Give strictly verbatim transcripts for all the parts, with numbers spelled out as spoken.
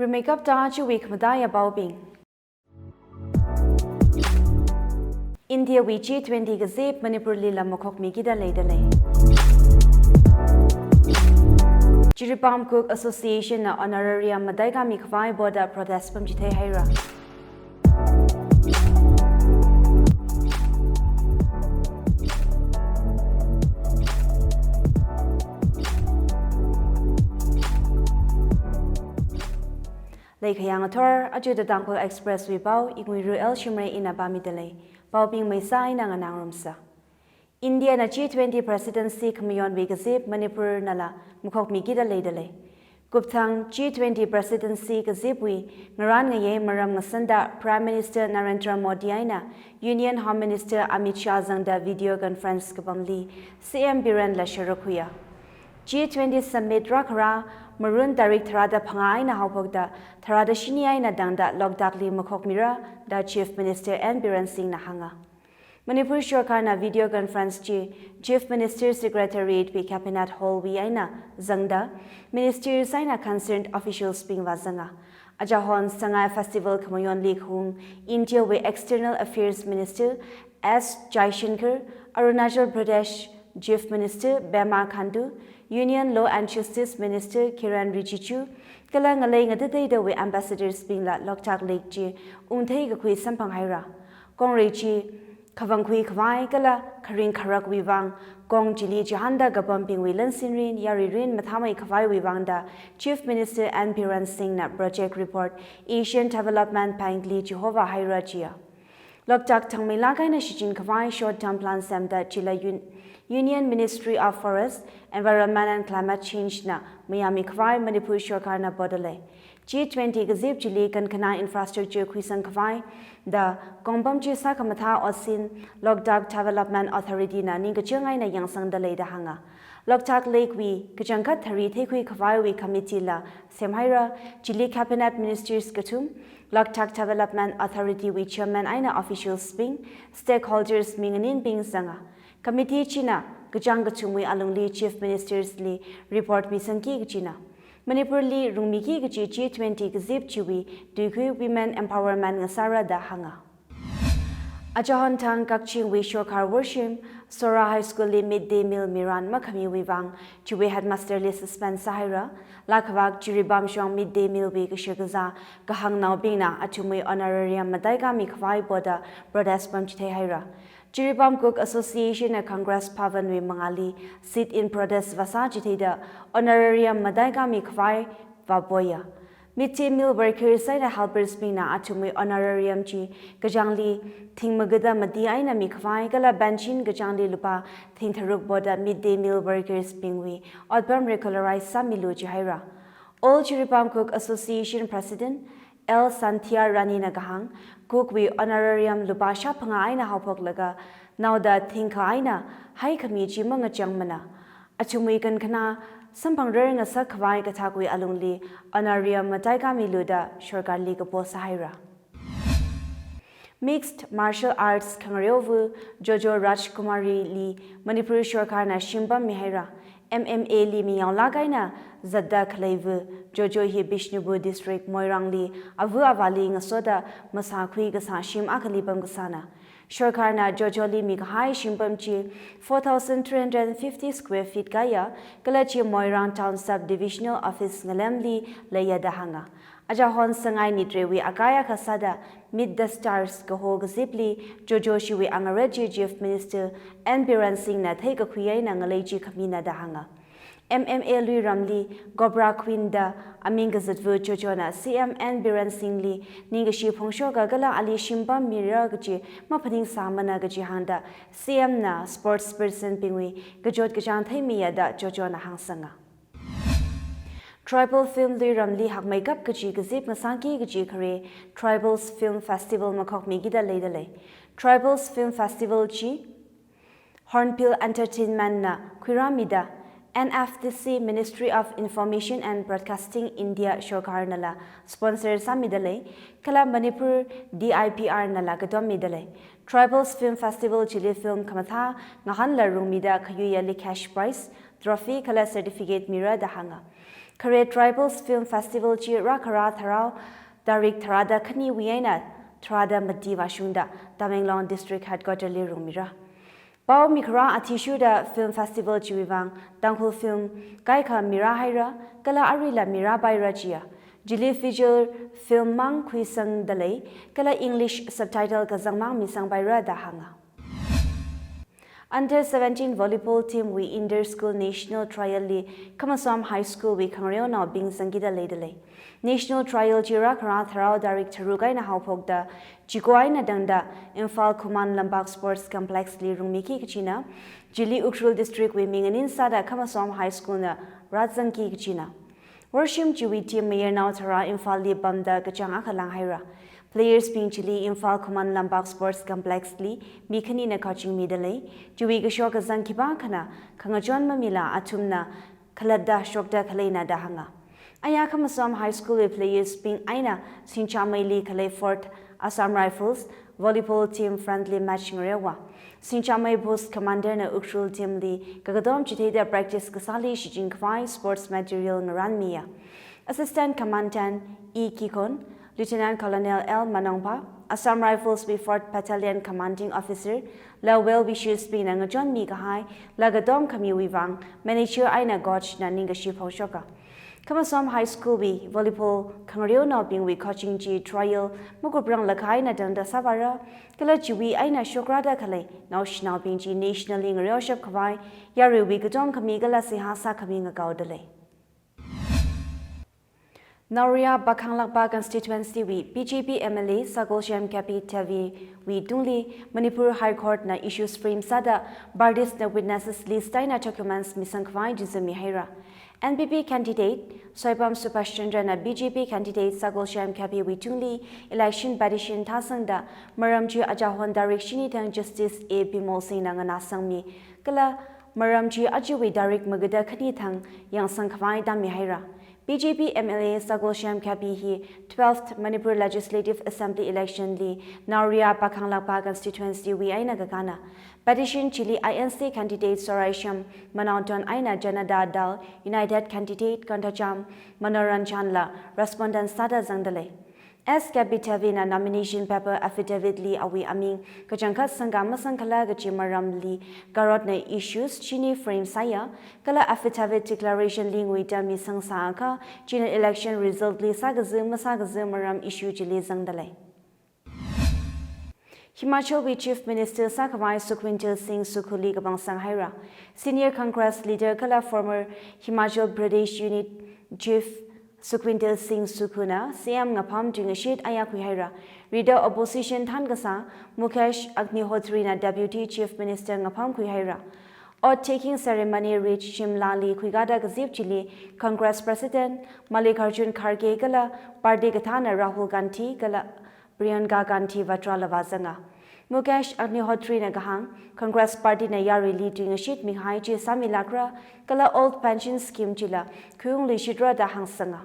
Makeup ta chiwui khamataiya paobing. India wui G twenty kazip Manipur lila makhokmikida leidalei. Jiribam Cook Association na honorarium mataikami khavai boda protest pamchithei haira. Leikhayang athor, achuda Tangkhul Express wui pao, Inguiru L Shimray ina pamidalei. Paobing maisa ina nganangrumsa. India na G twenty presidency khamayonwui kazip Manipur nala makhokmikida leidalei. Kupthang G twenty presidency kazipwui ngaran ngayei maram ngasanda Prime Minister Narendra Modi eina Union Home Minister Amit Shah zangda video conference kapamli C M Biren la sharuk huiya. G twenty summit rakra Marun tarik tharada phangā eina haophokda tharada shini eina tangda Loktakli makhokmira da Chief Minister N Biren Singh na hānga. Manipur Sorkar na video conference chi Chief Minister Secretariat wui Cabinet Hall wui eina zangda Ministers eina concerned officials bing vāzanga. Ajahon Sangai Festival khamayonli khaung India wui External Affairs Minister S Jaishankar, Arunachal Pradesh Chief Minister Pema Khandu, Union Law and Justice Minister Kiren Rijiju, kala ngalei ngatateida wui ambassadors bingla Loktak Lake chi ungthei kakhui samphang haira. Kongrei chi khavangkhui khavai kala kharing kharakwui vang kong chili chihānda kapambingwui lansinrin, yaruirin mathāmei khavaiwui vangda Chief Minister N Biren Singh na project report Asian Development Bank li chihova haira jiya. Loktak thangmeilak eina shichin khavai short term plan semda chila Un-, Union Ministry of Forest, Environment and Climate Change na mayāmi khavai Manipur Sorkar na bodalei. G twenty kazip chili kankhana infrastructure khuisang khavai da kongpam chi sākhamathā otsin Loktak Development Authority na ningkachāng eina yangsangdalei da hānga. Loktak Lake wui kachangkhat thari theikhui khavaiwui committee la semhaira, chili Cabinet Ministers kathum, Loktak Development Authority wui Chairman eina officials bing, stakeholders minganinbing zanga. Committee china kachāng kathumwui alungli Chief Ministers li report misangki kachina. Manipur li rungmiki kachi G twenty kazip chiwui tuikhui women empowerment ngasāra da hānga. Ajahon thang Kakchingwui Sorkar worshim, Sora High School li midday meal miran makhamiwui vang chiwui headmaster li suspend sāhaira. Lakhavak Jiribam shong midday meal wui kashakazā kahāngnaobingna athumwui honorarium mataikami khavai boda protest pamchithei haira. Jiribam Cook Association na Congress Bhavan wui mangāli sit-in protest vāsā chitheida honorarium mataikami khavai vāpoya. Midday meal workers eina helpers bingna athumwui honorarium chi kachāngli thing magada mati eina mikhavai kala bench in kachāngli lupā thing tharuk boda midday meal workers bingwui otpam regularize sāmilu jihaira. All Jiribam Cook Association President L Santhia Rani na kahāng, Cook wui honorarium lupā shāphangā eina haophoklaga naoda thingkha eina haikhami chi mangachangmana. Athumwui kankhana samphangrar ngasak khavai kathakwui alungli honorarium mataikamilu da Sorkarli kapo sāhaira. Mixed Martial Arts khangareovu Jojo Rajkumari li Manipur Sorkarna shimpam mihaira. M M A li miyaolak eina zatda khaleivu Jojo hi Bishnupur District Moirangli ava avāli ngasoda masākhui kasā shim akhali pamkasāna. Sorkarna Jojoli mikahai shimpam chi four thousand three hundred fifty square feet kāya, kala chi Moirang Town Sub Divisional Office ngalemli leiya da hānga. Ajahon sangai nitreiwui akai akha sāda Meet the Stars kaho kazipli Jojo shiwui angare chi Chief Minister N Biren Singh na theikakhui eina ngalei chi khamina da hānga. M M A lui ramli Cobra Queen da aming kazatvu Jojona C M N Biren Singh li ningkashi phongshoka kala ali shimpam mira kaji maphaningsāmana kaji hāngda C M na sports person bingwui kachot kachāng theimiya da Jojona hāngsanga. Tribal film lui ramli hakmeikap kaji kazip ngasāki kaji khare Tribals Film Festival makhokmikida leidalei. Tribals Film Festival chi Hornbill Entertainment na khuirāmida, N F D C Ministry of Information and Broadcasting India Sorkar nala sponsor sāmidalei, kala Manipur D I P R nala katom midalei. Tribals Film Festival chili film khamathā ngahānla rungmida khayuiyali cash prize, trophy kala certificate mira da hānga. Khare Tribals Film Festival chi rākhara Tharao tarik tharāda khaniwui eina tharāda mati vāshungda Tamenglong District Headquarter li rungmira. Pao mikhara athishurda film festival chiwui vang Tangkhul film kaikha mirāhaira, kala aruila mirāpaira jiya. Chili feature film mang khuisangda lei, kala English subtitle kazang mang misangpaira da hānga. Under seventeen volleyball team wui inter-school national trial li Khamasom High School wui khangareonaobing zangkida leida lei. National trial chi rākhara Tharao tarik tharuk eina haophokda, chiko eina tangda Imphal Khuman Lampak Sports Complex li rungmiki kachina. Chili Ukhrul District wui mi nganin sāda Khamasom High School na rāzangki kachina. Worshim chiwui team mayarnao tharā Imphal li pamda kachāng akha lānghaira. Players bing chili Imphal Khuman Lampak Sports Complex li mi khanina coaching mida lei. Chiwui kashok kazang khipākhana khangachon mamila athumna khalatta shokta khaleina da hānga. Aya Khamasom High School wui players bing eina Singchamei li khalei Fourth Assam Rifles volleyball team friendly match ngareowa. Singchamei post commander na Ukhrul team li kakatom chitheida practice kasāli shichin khavai sports material ngarānmiya. Assistant Commandant E Kikhon, Lieutenant Colonel L Manongpha, Assam Rifles wui Fourth Battalion Commanding Officer, la well wishers bingna ngachonmi kahai la katom khamiwui vang manager eina coach na ningkashi phongshoka. Khamasom High School wui volleyball khangareonaobingwui coaching chi trial makuprang lakhai eina tangda sāvāra, kala chiwui eina shokrada khalei naoshinaobing chi nationally ngareoshap khavai yaruiwui katom khami kala seihā sākhami ngakaoda lei. Naoriya Pakhang Lakpa constituency wui B J P M L A Sagolshem Kebi Devi wui tungli Manipur High Court na issues frame sāda parties na witnesses list eina documents misang khavai jizami haira. N P P candidate Soipam Subhash Chandra na B J P candidate Sagolshem Kebi wui tungli election petition thāsangda maram chi achahon tarik shini thang Justice A Bimol Singh na nganāsangmi kala maram chi ajawui tarik magada khani thang yangsang khavai tāmi haira. B J P M L A Sagolshem Kebi hi twelfth Manipur Legislative Assembly election li Naoriya Pakhang Lakpa constituency wui eina kakāna. Petition chili I N C candidate Soraisham Manaoton eina Janata Dal United candidate Kanthacham Manoranjan la respondent sāda zangda lei. S Kebi Devi na nomination paper affidavit li awui aming kachangkhat sangka masangkhala kachi maramli karotna issues shini frame sāya, kala affidavit declaration li nguida misang sāakha, china election result li sākazi masākazi maram issue chili zangda lei. Himachal wui Chief Minister sākhavai Sukhwinder Singh Sukhu li kapangsang haira. Senior Congress leader kala former Himachal Pradesh Unit Chief Sukhwinder Singh Sukhu na C M ngapham tuingashit aya khuihaira. Rida opposition thānkasā Mukesh Agnihotri na Deputy Chief Minister ngapham khuihaira. Oath taking ceremony rich Shimla li khuikada kazip chili Congress President Mallikarjun Kharge kala party kathāna Rahul Gandhi kala Priyanka Gandhi Vadra la vāzanga. Mukesh Agnihotri na kahāng, Congress Party na yaruili tuingashit mikahai chi sāmilākra, kala old pension scheme chila khuiungluishitra da hāngsanga.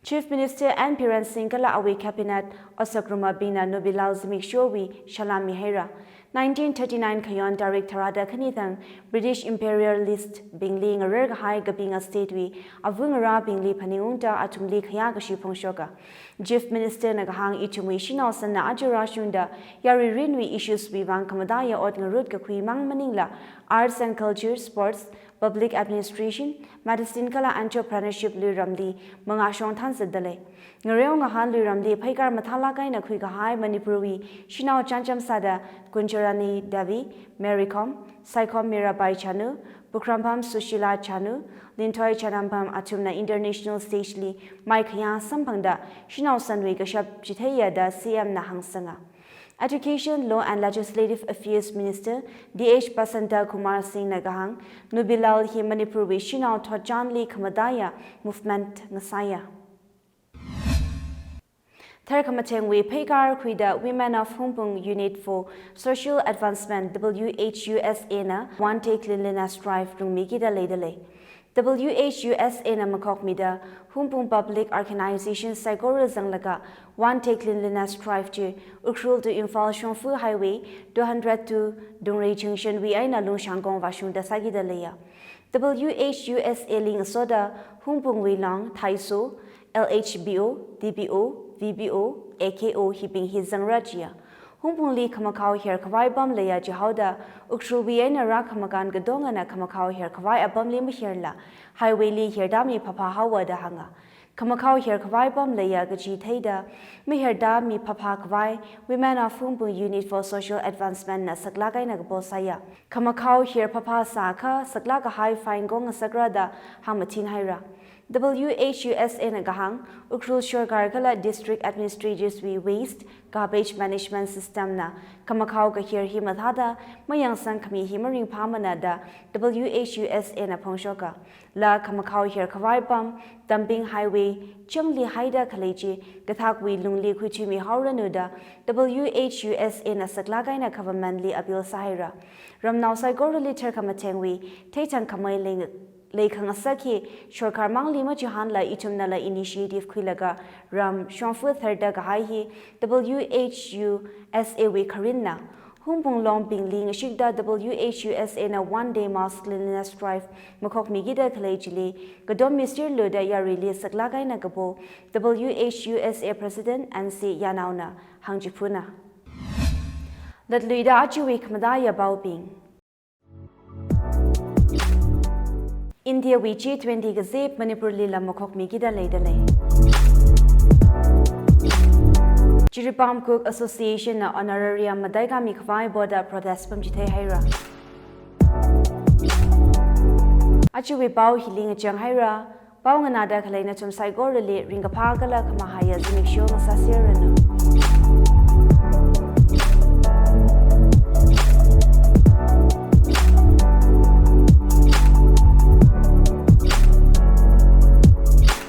Chief Minister N Biren Singh kala awui cabinet otsakrumabingna Nubilal zimiksho wui salam mihaira. Nineteen thirty-nine khayon tarik tharāda khani thang British imperialist bingli ngarer kahai Kapinga state wui avungarābingli phaningungda athumli khayā kashi phongshoka. Chief Minister na kahāng ithumwui shanao sanna aja rāshungda yarui rinwui issues wui vang khamataiya ot ngarut kakhui mang maningla arts and culture, sports, public administration, medicine kala entrepreneurship luiramli mangāshong thānzatda lei. Ngareo ngahān luiramli pheikar mathālāk eina khuikahai Manipur wui shanao chānjam sāda Gunjarani Devi, Mary Kom, Saikhom Mirabai Chanu, Bukhrampham Sushila Chanu, Linthoi Chanampham athumna international stage li maikhayā samphangda shanao sanwui kashap chitheiya da C M na hāngsanga. Education, Law and Legislative Affairs Minister D H Basanta Kumar Singh na kahāng, Nubilal hi Manipur wui shanao thotchanli khamataiya movement ngasāya. Tharkhamathengwui pheikar khuida Women of Hungpung Unit for Social Advancement, W H U S A na One Day Cleanliness Drive rungmikida leida lei. W H U S A na makhokmida Hungpung Public Organization saikora zanglaga One Day Cleanliness Drive chi Ukhrul to Imphal Shongfa Highway two hundred two Dungrei Junction wui eina Lungshangkong vāshungda sākida leiya. W H U S A li ngasoda Hungpungwui long Thaiso, L H B O, D B O, V B O, A K O hibing hi zangra jiya. Hungpungli khamakhao hirkhavai apam leiya jihaoda, Ukhrulwui eina rākhamakan katongana khamakhao hirkhavai apamli mahirla, highway li hirda mi phapha haowa da hānga. Khamakhao hirkhavai apam leiya kaji theida, mahirda mi phapha khavai Women of Hungpung Unit for Social Advancement na saklāk eina kapo sāya. Khamakhao hir phapha sākha saklāk kahai fine kong ngasakra da hāngmathin haira. W H U S A na kahāng, Ukhrul sorkar kala district administrators wui waste garbage management system na khamakhao kahir hi mathāda mayangsang khami hi maringphāmana da W H U S A na phongshoka. La khamakhao hirkhavai apam, dumping highway changli haida khalei chi, kathakwui lungli khuithuimi haoranu da W H U S A na saklāk eina government li appeal sāhaira. Ramnao saikorali tharkhamathengwui theithang khamei lei, leikhangasak hi sorkar mangli machihānla ithumnala initiative khuilaga ram shongfa tharda kahai hi W H U S A wui kharinna. Hungpung longbingli ngashikda W H U S A na one day mass cleanliness drive makhokmikida khalei chili, katom misirlu da yaruili saklāk eina kapo W H U S A President N C Yanaona hāngchiphuna. Latluida ajawui khamataiya paobing. India wui G twenty kazip Manipur lila makhokmikida leidalei. Jiribam Cook Association na honorarium mataikami khavai boda protest pamchithei haira. Ajawui pao hili ngachang haira. Pao nganāda khalei nathum saikorali ringkaphā kala khamahaiya zimiksho ngasāserranu.